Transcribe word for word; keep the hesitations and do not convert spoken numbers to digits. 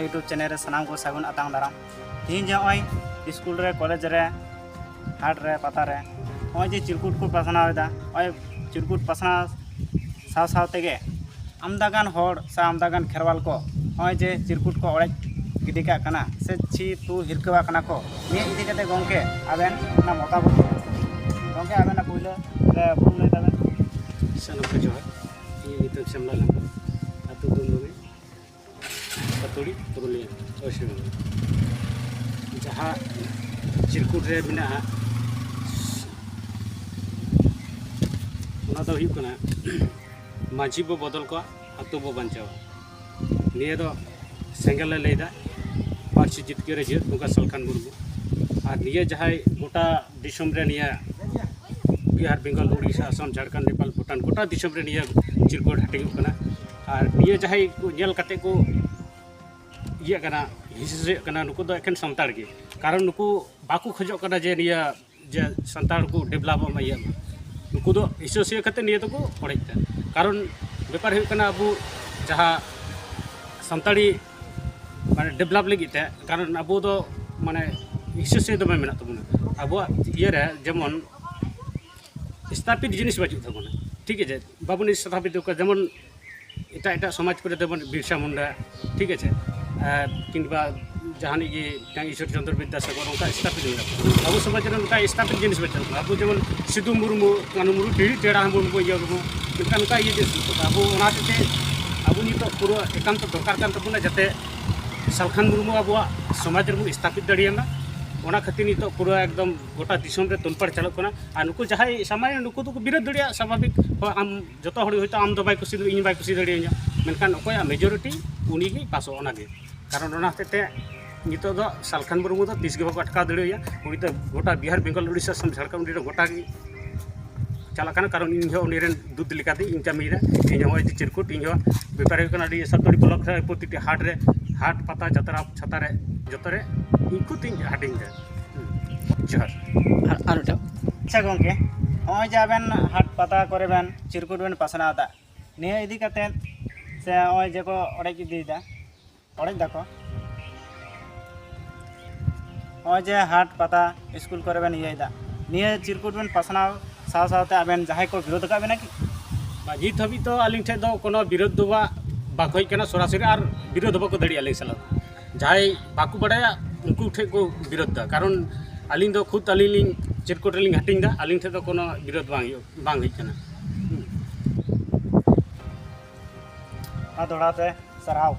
YouTube channel ᱨᱮ ᱥᱟᱱᱟᱢ ᱠᱚ ᱥᱟᱹᱜᱩᱱ ᱟᱛᱟᱝ ᱫᱟᱨᱟᱢ᱾ ᱛᱮᱦᱮᱧ ᱡᱮ ᱱᱚᱜᱼᱚᱭ ᱥᱠᱩᱞ ᱨᱮ, ᱠᱚᱞᱮᱡᱽ ᱨᱮ, ᱦᱟᱴ ᱨᱮ, ᱯᱟᱛᱟ ᱨᱮ ᱱᱚᱜᱼᱚᱭ ᱡᱮ ᱪᱤᱨᱠᱩᱴ ᱠᱚ ᱯᱟᱥᱱᱟᱣ ᱮᱫᱟ, ᱱᱚᱜᱼᱚᱭ ᱪᱤᱨᱠᱩᱴ ᱯᱟᱥᱱᱟᱣ ᱥᱟᱶ ᱥᱟᱶ ᱛᱮᱜᱮ ᱟᱢᱫᱟ ᱜᱟᱱ ᱦᱚᱲ ᱥᱮ ᱟᱢᱫᱟ ᱜᱟᱱ ᱠᱷᱮᱨᱣᱟᱞ ᱠᱚ ᱱᱚᱜᱼᱚᱭ ᱡᱮ ᱪᱤᱨᱠᱩᱴ ᱠᱚ ᱚᱲᱮᱡ ᱜᱤᱰᱤ ᱠᱟᱜ ᱠᱟᱱᱟ ᱥᱮ ᱪᱷᱤ ᱛᱩ ᱦᱤᱨᱠᱟᱹᱣᱟᱜ ᱠᱟᱱᱟ ᱠᱚ, ᱱᱤᱭᱟᱹ ᱤᱫᱤ ᱠᱟᱛᱮ ᱜᱚᱢᱠᱮ ᱟᱵᱮᱱ ᱚᱱᱟ ᱢᱚᱛᱟᱢᱚᱛ, ᱜᱚᱢᱠᱮ ᱟᱵᱮᱱᱟᱜ ᱯᱩᱭᱞᱟᱹ ᱨᱮ ᱩᱯᱨᱩᱢ ᱞᱟᱹᱭ ᱛᱟᱵᱮᱱ᱾ ᱥᱟᱱᱟᱢ ᱠᱚ ᱡᱚᱦᱟᱨ᱾ ᱤᱧ ᱧᱩᱛᱩᱢ ᱥᱮᱢᱞᱟ ᱞᱟᱝ, ᱟᱹᱛᱩ ᱫᱩᱢᱫᱩᱢᱤ, ᱯᱟᱛᱩᱲᱤ, ᱯᱩᱨᱩᱞᱤᱭᱟᱹ, ᱯᱚᱥᱪᱤᱢ ᱵᱟᱝᱞᱟ᱾ ᱡᱟᱦᱟᱸ ᱪᱤᱨᱠᱩᱴ ᱨᱮ ᱢᱮᱱᱟᱜᱼᱟ, ᱚᱱᱟ ᱫᱚ ᱦᱩᱭᱩᱜ ᱠᱟᱱᱟ ᱢᱟᱹᱡᱷᱤ ᱵᱚ ᱵᱚᱫᱚᱞ ᱠᱚᱣᱟ, ᱟᱹᱛᱩ ᱵᱚ ᱵᱟᱧᱪᱟᱣᱟ᱾ ᱱᱤᱭᱟᱹ ᱫᱚ ᱥᱮᱸᱜᱮᱞ ᱮ ᱞᱟᱹᱭᱫᱟ, ᱯᱟᱹᱨᱥᱤ ᱡᱤᱛᱠᱟᱹᱨ ᱨᱮ ᱡᱤᱭᱟᱹᱲ ᱵᱚᱸᱜᱟ ᱥᱟᱞᱠᱷᱟᱱ ᱢᱩᱨᱢᱩ᱾ ᱟᱨ ᱱᱤᱭᱟᱹ ᱡᱟᱦᱟᱸᱭ ᱜᱚᱴᱟ ᱫᱤᱥᱚᱢ ᱨᱮ ᱱᱤᱭᱟᱹ ᱵᱤᱦᱟᱨ, ᱵᱮᱝᱜᱚᱞ, ᱩᱲᱤᱥᱥᱟ, ᱟᱥᱟᱢ, ᱡᱷᱟᱲᱠᱷᱚᱸᱰ, ᱱᱮᱯᱟᱞ, ᱵᱷᱩᱴᱟᱱ, ᱜᱚᱴᱟ ᱫᱤᱥᱚᱢ ᱨᱮ ᱱᱤᱭᱟᱹ ᱪᱤᱨᱠᱩᱴ ᱦᱟᱹᱴᱤᱧᱚᱜ ᱠᱟᱱᱟ᱾ ᱟᱨ ᱱᱤᱭᱟᱹ ᱡᱟᱦᱟᱸᱭ ᱠᱚ ᱧᱮᱞ ᱠᱟᱛᱮ ᱠᱚ ᱤᱭᱟᱹᱜ ᱠᱟᱱᱟ, ᱦᱤᱸᱥᱟᱹᱥᱩᱭᱟᱹᱜ ᱠᱟᱱᱟ, ᱱᱩᱠᱩ ᱫᱚ ᱮᱠᱷᱮᱱ ᱥᱟᱱᱛᱟᱲ ᱜᱮ᱾ ᱠᱟᱨᱚᱱ ᱱᱩᱠᱩ ᱵᱟᱠᱚ ᱠᱷᱚᱡᱚᱜ ᱠᱟᱱᱟ ᱡᱮ ᱱᱤᱭᱟᱹ, ᱡᱮ ᱥᱟᱱᱛᱟᱲ ᱠᱚ ᱰᱮᱵᱷᱞᱚᱯᱚᱜ ᱢᱟ, ᱤᱭᱟᱹᱜ ᱢᱟ᱾ ᱱᱩᱠᱩ ᱫᱚ ᱦᱤᱸᱥᱟᱹᱥᱩᱭᱟᱹ ᱠᱟᱛᱮ ᱱᱤᱭᱟᱹ ᱫᱚᱠᱚ ᱚᱲᱮᱡ ᱮᱫᱟ᱾ ᱠᱟᱨᱚᱱ ᱵᱮᱯᱟᱨ ᱦᱩᱭᱩᱜ ᱠᱟᱱᱟ, ᱟᱵᱚ ᱡᱟᱦᱟᱸ ᱥᱟᱱᱛᱟᱲᱤ ᱢᱟᱱᱮ ᱰᱮᱵᱷᱞᱚᱯ ᱞᱟᱹᱜᱤᱫ ᱛᱮ, ᱠᱟᱨᱚᱱ ᱟᱵᱚ ᱫᱚ ᱢᱟᱱᱮ ᱦᱤᱸᱥᱟᱹᱥᱩᱭᱟᱹ ᱫᱚᱢᱮ ᱢᱮᱱᱟᱜ ᱛᱟᱵᱚᱱᱟ᱾ ᱟᱵᱚᱣᱟᱜ ᱤᱭᱟᱹᱨᱮ ᱡᱮᱢᱚᱱ ᱥᱛᱷᱟᱯᱤᱛ ᱡᱤᱱᱤᱥ ᱵᱟᱹᱪᱩᱜ ᱛᱟᱵᱚᱱᱟ, ᱴᱷᱤᱠ ᱟᱪᱷᱮ, ᱵᱟᱵᱚᱱ ᱥᱛᱷᱟᱯᱤᱛ ᱠᱚᱣᱟ᱾ ᱡᱮᱢᱚᱱ ᱮᱴᱟᱜ ᱮᱴᱟᱜ ᱥᱚᱢᱟᱡᱽ ᱠᱚᱨᱮ ᱡᱮᱢᱚᱱ ᱵᱤᱨᱥᱟ ᱢᱩᱱᱰᱟ, ᱴᱷᱤᱠ ᱟᱪᱷᱮ, ᱟᱨ ᱠᱤᱝᱵᱟ ᱡᱟᱦᱟᱱᱤᱡ ᱜᱮ ᱢᱤᱫᱴᱟᱝ ᱤᱥᱚᱨ ᱪᱚᱱᱫᱨᱚ ᱵᱤᱫᱽᱫᱟᱥᱟᱜᱚᱨ, ᱚᱱᱠᱟ ᱥᱛᱷᱟᱯᱤᱛ ᱢᱮᱱᱟᱜ ᱠᱚᱣᱟ᱾ ᱟᱵᱚ ᱥᱚᱢᱟᱡᱽ ᱨᱮ ᱚᱱᱠᱟ ᱥᱛᱷᱟᱯᱤᱛ ᱡᱤᱱᱤᱥ ᱵᱟᱹᱪᱩᱜ ᱠᱚᱣᱟ᱾ ᱟᱵᱚ ᱡᱮᱢᱚᱱ ᱥᱤᱫᱩ ᱢᱩᱨᱢᱩ, ᱠᱟᱹᱱᱩ ᱢᱩᱨᱢᱩ, ᱴᱤᱲᱤ ᱴᱮᱲᱟ ᱦᱚᱸᱵᱚᱱ ᱤᱭᱟᱹ ᱨᱮᱦᱚᱸ, ᱢᱮᱱᱠᱷᱟᱱ ᱚᱱᱠᱟ ᱤᱭᱟᱹ ᱡᱤᱱᱤᱥ ᱵᱟᱹᱪᱩᱜ ᱠᱚᱣᱟ᱾ ᱟᱵᱚ ᱚᱱᱟ ᱦᱚᱛᱮᱡ ᱛᱮ ᱟᱵᱚ ᱱᱤᱛᱚᱜ ᱯᱩᱨᱟᱹ ᱮᱠᱟᱱᱛᱚ ᱫᱚᱨᱠᱟᱨ ᱠᱟᱱ ᱛᱟᱵᱚᱱᱟ, ᱡᱟᱛᱮ ᱥᱟᱞᱠᱷᱟᱱ ᱢᱩᱨᱢᱩ ᱟᱵᱚᱣᱟᱜ ᱥᱚᱢᱟᱡᱽ ᱨᱮᱵᱚᱱ ᱥᱛᱷᱟᱯᱤᱛ ᱫᱟᱲᱮᱭᱟᱢᱟ᱾ ᱚᱱᱟ ᱠᱷᱟᱹᱛᱤᱨ ᱱᱤᱛᱚᱜ ᱯᱩᱨᱟᱹ ᱮᱠᱫᱚᱢ ᱜᱚᱴᱟ ᱫᱤᱥᱚᱢ ᱨᱮ ᱛᱚᱞᱯᱟᱲ ᱪᱟᱞᱟᱜ ᱠᱟᱱᱟ᱾ ᱟᱨ ᱱᱩᱠᱩ ᱡᱟᱦᱟᱸᱭ ᱥᱟᱢᱟᱭ, ᱱᱩᱠᱩ ᱫᱚᱠᱚ ᱵᱤᱨᱳᱫ ᱫᱟᱲᱮᱭᱟᱜᱼᱟ, ᱥᱟᱵᱷᱟᱵᱤᱠ᱾ ᱦᱚᱸ, ᱟᱢ ᱡᱚᱛᱚ ᱦᱚᱲ ᱦᱚᱭᱛᱳ ᱟᱢ ᱫᱚ ᱵᱟᱭ ᱠᱩᱥᱤ, ᱤᱧ ᱵᱟᱭ ᱠᱩᱥᱤ ᱫᱟᱲᱮᱭᱟᱹᱧᱟ, ᱢᱮᱱᱠᱷᱟᱱ ᱚᱠᱚᱭᱟᱜ ᱢᱮᱡᱚᱨᱤᱴᱤ ᱩᱱᱤ ᱜᱮ ᱯᱟᱥᱚᱜ, ᱚᱱᱟ ᱜᱮ᱾ ᱠᱟᱨᱚᱱ ᱚᱱᱟ ᱦᱚᱛᱮᱡ ᱛᱮ ᱱᱤᱛᱚᱜ ᱫᱚ ᱥᱟᱞᱠᱷᱟᱱ ᱢᱩᱨᱢᱩ ᱫᱚ ᱛᱤᱥ ᱜᱮ ᱵᱟᱠᱚ ᱟᱴᱠᱟᱣ ᱫᱟᱲᱮᱭᱟᱭᱟ᱾ ᱩᱱᱤ ᱫᱚ ᱜᱚᱴᱟ ᱵᱤᱦᱟᱨ, ᱵᱮᱝᱜᱚᱞ, ᱩᱲᱤᱥᱥᱟ, ᱟᱥᱟᱢ, ᱡᱷᱟᱲᱠᱷᱚᱸᱰ, ᱩᱱᱤ ᱫᱚ ᱜᱚᱴᱟ ᱜᱮ ᱪᱟᱞᱟᱜ ᱠᱟᱱᱟ᱾ ᱠᱟᱨᱚᱱ ᱤᱧ ᱦᱚᱸ ᱩᱱᱤ ᱨᱮᱱ ᱫᱩᱛ ᱞᱮᱠᱟᱛᱮ ᱤᱧ ᱠᱟᱹᱢᱤᱭᱮᱫᱟ᱾ ᱤᱧ ᱦᱚᱸ ᱱᱚᱜᱼᱚᱭ ᱡᱮ ᱪᱤᱨᱠᱩᱴ, ᱤᱧ ᱦᱚᱸ ᱵᱮᱯᱟᱨ ᱦᱩᱭᱩᱜ ᱠᱟᱱᱟ, ᱟᱹᱰᱤ ᱥᱟᱛᱩᱲᱤ ᱵᱞᱚᱠ ᱨᱮ ᱯᱨᱚᱛᱤᱴᱤ ᱦᱟᱴ ᱨᱮ, ᱦᱟᱴ, ᱯᱟᱛᱟ, ᱡᱟᱛᱨᱟ, ᱪᱷᱟᱛᱟ ᱨᱮ, ᱡᱚᱛᱚ ᱨᱮ ᱤᱧ ᱠᱷᱩᱫ ᱤᱧ ᱦᱟᱹᱴᱤᱧ ᱮᱫᱟ᱾ ᱦᱩᱸ᱾ ᱡᱚᱦᱟᱨ᱾ ᱟᱨ, ᱟᱨ ᱢᱤᱫᱴᱟᱝ᱾ ᱟᱪᱪᱷᱟ ᱜᱚᱢᱠᱮ, ᱱᱚᱜᱼᱚᱭ ᱡᱮ ᱟᱵᱮᱱ ᱦᱟᱴ ᱯᱟᱛᱟ ᱠᱚᱨᱮ ᱵᱮᱱ ᱪᱤᱨᱠᱩᱴ ᱵᱮᱱ ᱯᱟᱥᱱᱟᱣ ᱮᱫᱟ, ᱱᱤᱭᱟᱹ ᱤᱫᱤ ᱠᱟᱛᱮᱫ ᱥᱮ ᱱᱚᱜᱼᱚᱭ ᱡᱮ ᱠᱚ ᱚᱲᱮᱡ ᱤᱫᱤᱭᱮᱫᱟ, ᱚᱲᱮᱡ ᱫᱟᱠᱚ᱾ ᱱᱚᱜᱼᱚᱭ ᱡᱮ ᱦᱟᱴ ᱯᱟᱛᱟ ᱥᱠᱩᱞ ᱠᱚᱨᱮ ᱵᱮᱱ ᱤᱭᱟᱹᱭᱮᱫᱟ, ᱱᱤᱭᱟᱹ ᱪᱤᱨᱠᱩᱴ ᱵᱮᱱ ᱯᱟᱥᱱᱟᱣ ᱥᱟᱶ ᱥᱟᱶᱛᱮ ᱟᱵᱮᱱ ᱡᱟᱦᱟᱸᱭ ᱠᱚ ᱵᱤᱨᱳᱫ ᱟᱠᱟᱫ ᱵᱮᱱᱟ ᱠᱤ? ᱱᱤᱛ ᱦᱟᱹᱵᱤᱡ ᱫᱚ ᱟᱹᱞᱤᱧ ᱴᱷᱮᱱ ᱫᱚ ᱠᱳᱱᱳ ᱵᱤᱨᱳᱫ ᱫᱚ ᱵᱟ-, ᱵᱟᱠᱚ ᱦᱮᱡ ᱠᱟᱱᱟ ᱥᱚᱨᱟᱥᱚᱨᱤ, ᱟᱨ ᱵᱤᱨᱳᱫ ᱦᱚᱸ ᱵᱟᱠᱚ ᱫᱟᱲᱮᱭᱟᱜᱼᱟ ᱟᱹᱞᱤᱧ ᱥᱟᱞᱟᱜ᱾ ᱡᱟᱦᱟᱸᱭ ᱵᱟᱠᱚ ᱵᱟᱲᱟᱭᱟ ᱩᱱᱠᱩ ᱴᱷᱮᱱ ᱠᱚ ᱵᱤᱨᱳᱫ ᱫᱟ, ᱠᱟᱨᱚᱱ ᱟᱹᱞᱤᱧ ᱫᱚ ᱠᱷᱩᱫ ᱟᱹᱞᱤᱧ ᱞᱤᱧ ᱪᱤᱨᱠᱩᱴ ᱨᱮᱞᱤᱧ ᱦᱟᱹᱴᱤᱧ ᱫᱟ, ᱟᱹᱞᱤᱧ ᱴᱷᱮᱱ ᱫᱚ ᱠᱳᱱᱳ ᱵᱤᱨᱳᱫ ᱵᱟᱝ ᱦᱩᱭᱩᱜ, ᱵᱟᱝ ᱦᱮᱡ ᱠᱟᱱᱟ᱾ ᱟᱨ ᱫᱚᱦᱲᱟ ᱛᱮ ᱥᱟᱨᱦᱟᱣ᱾